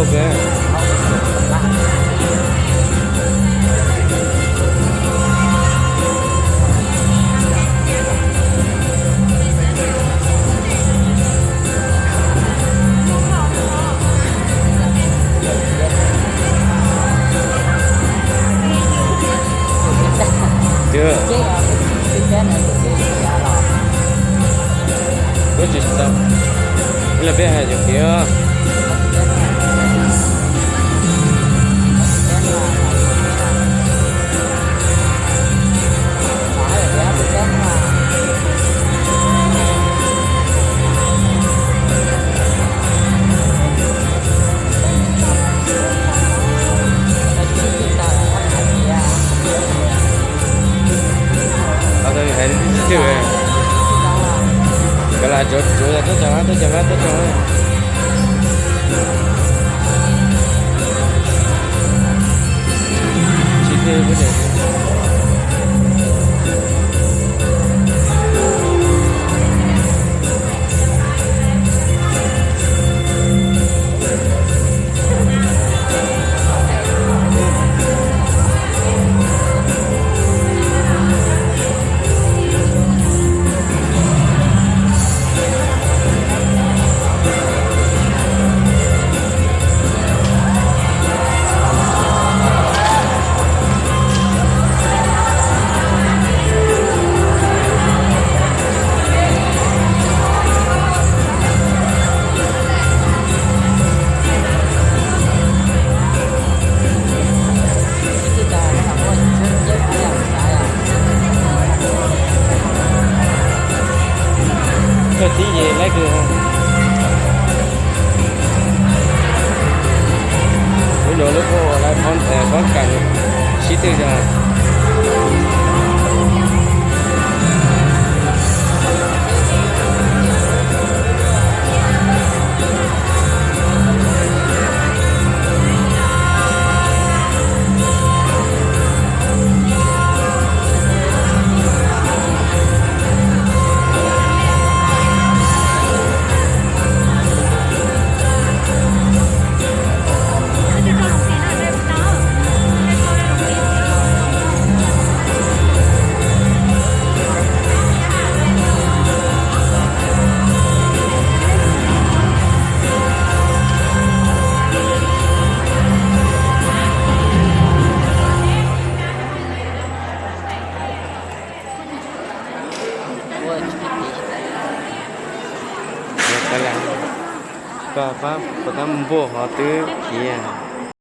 Kuv tsis tau. Los peb hais yus kiv. Hais tib tug, koj lam tsuav tsuav yog teb chaws Mab, teb chaws Mab, teb chaws Mab. Tsis teb. Koj tib ces lawv kws lub no lub koj lawv poob kam sib twg zog. Koj pab puas tab npuaj ho twb khiav.